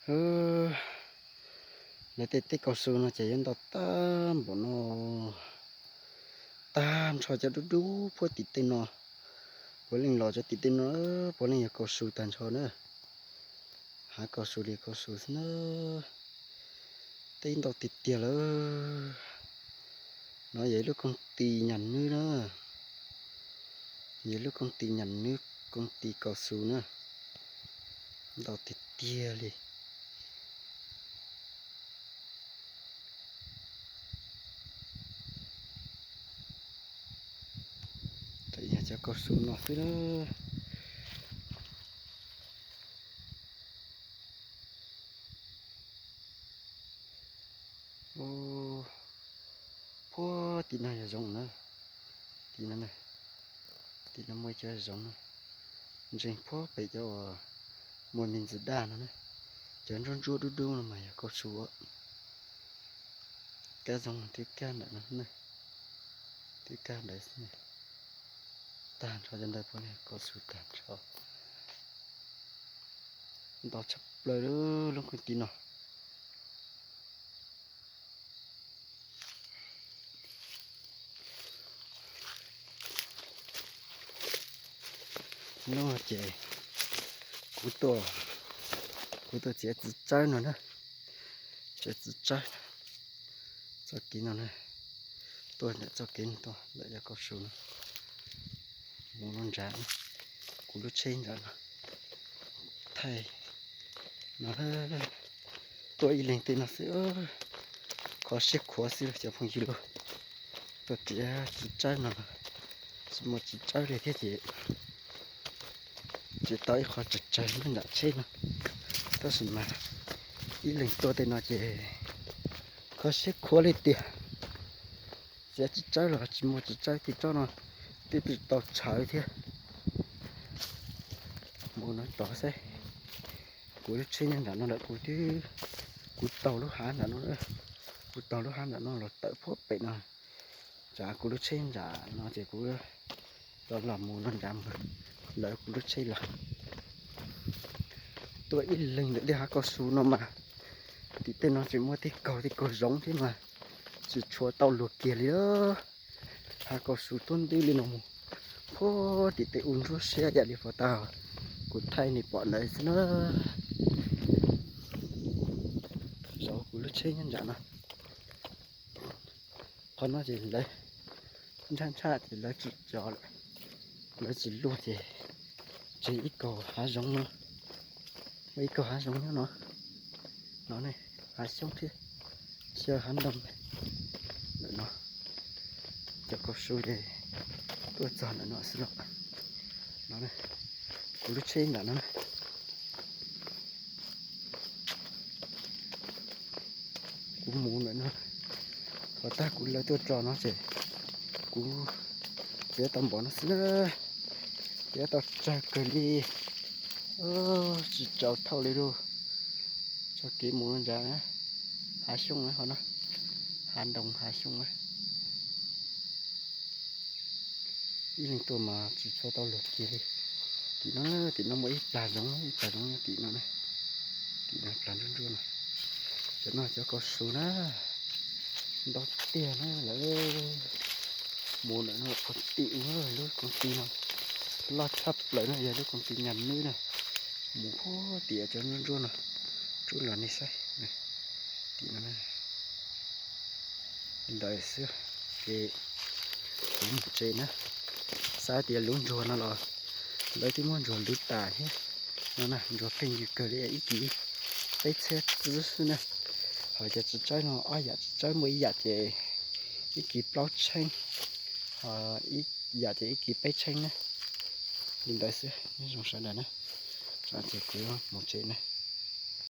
Lawv tej teb kaus su no ces yuav ntau tag npaum no, tag nrho cov dub dub puag tim tej no. Puav leej los cov tim tej no, puav leej yog kaus su tag nrho na. Hav kaus su li kaus su xwb na. Teb ntau tiag tiag lawm. No yog ib lub koog ti nyas nwb na. Yog lub koog ti nyas nwb, koog ti kaus su na. Ntau tiag tiag li. Yog cov kaus su no xwb na. Puag tim no yog zoov na. Tim no, tim no muaj ib co zoov na. Ntseeg puag pem cov uas muaj me ntsis daj no na. Cov ntsuab ntsuab dub dub no mas yog kaus su. Kab zoov twb kab ntawm no, twb kab ntawd xwb. Tag nrho cov ntawd puav leej kaus su tag nrho. Ntau tshaj plaws lub koog ti no. Hnub no ces kuv tuaj, kuv tuaj txiav txiv tsawb no na. Txiav txiv tsawb txoj kev no na. Tuaj ntawm txoj kev no tuaj ntawm cov kaus su no, mus no nrad, kuv lub tsheb nrad no. Thaij no, tuaj ib leeg tej no xwb, kho siab khuav xwb cov phooj ywg lauj. Tuaj txiav txiv tsawb no, tsis muaj txiv tsawb li thiab ces tsis tau ib qho tsawg tsawg nyob nram tsheb no. Tab sis mas ib leeg tuaj tej no ces kho siab khuav li tiag. Txiav txiv tsawb los tsis muaj txiv tsawb, txiv tsawb no twb tsis tau tshawv thiab. Mus no tod xwb, kuv lub tsheb nyob nram no lawm, kuv twb, kuv taug lub hav nram no, kuv taug lub hav nram no los tawm puag pem no. Tsam kuv lub tsheb nram no ces kuv tau los mus no nrad mus lawv kuv lub tsheb los. Tuaj ib leeg ntawm tej hav kaus su no mas, tim tej no tseem muaj tej kaug tej kaug zoov thiab mas tsis tshua tau luag kiag li. Hav kaus su tuab ntwb li no mus puag tim tej u ntsuab siab yam li puas tau kuv thaij nej pom ntawd xwb na. Zov kuv lub tsheb nyob nram no. Qhov no ces lawv ntshaj ntshaj ces lawv tsis cov lawm, lawv tsis luaj ces tseg ib kaug hav zoov no, muaj ib kaug hav zoov nyob no. No ne, hav xyoob thiab, xyaw hav ntoo ntawm no. Cov kaus su ces tuaj txog ntawm no xwb los. No, kuv lub tsheb nram no. Kuv mus ntawm no, qhov tag kuv lawv tuaj tso no ces kuv txiav tau npaum no xwb na, txiav tau tsawg kawg li, tsis tsaus thauj li lauj. Txoj kev mus nrad hav xyoob na, ho no hav ntoo hav xyoob na. Ib leeg tuaj mas tsis tshua tau luag kiag li. Tim no, tim no muaj ib plag zoov, ib plag zoov nyob tim no, tim no plag ntsuab ntsuab no. Cov no cov kaus su na, ntau tiag na lawm. Mus ntawm no puag tim ub, lub koog ti no loj tshaj plaws no yog lub koog ti nyas nwb na. Mus puag tim cov ntsuab ntsuab no, rub los nej saib. Tim no li ntawd xwb, ces kuv mus tsev na. Xav tias lub ntsuag no los lawv twb muab ntsuag lwv tas thiab. No na, ntsuag pheej yws kawg li, ib kis peb txhiab txwb xwb na. Ho cov txiv tsawb no ob yam txiv tsawb, muaj ib yam ces ib kis plaub tsheeb, ho ib yam ces ib kis peb tsheeb na. Li ntawd xwb, nyob zoo sawv daws na. Ces kuv mus tsev na.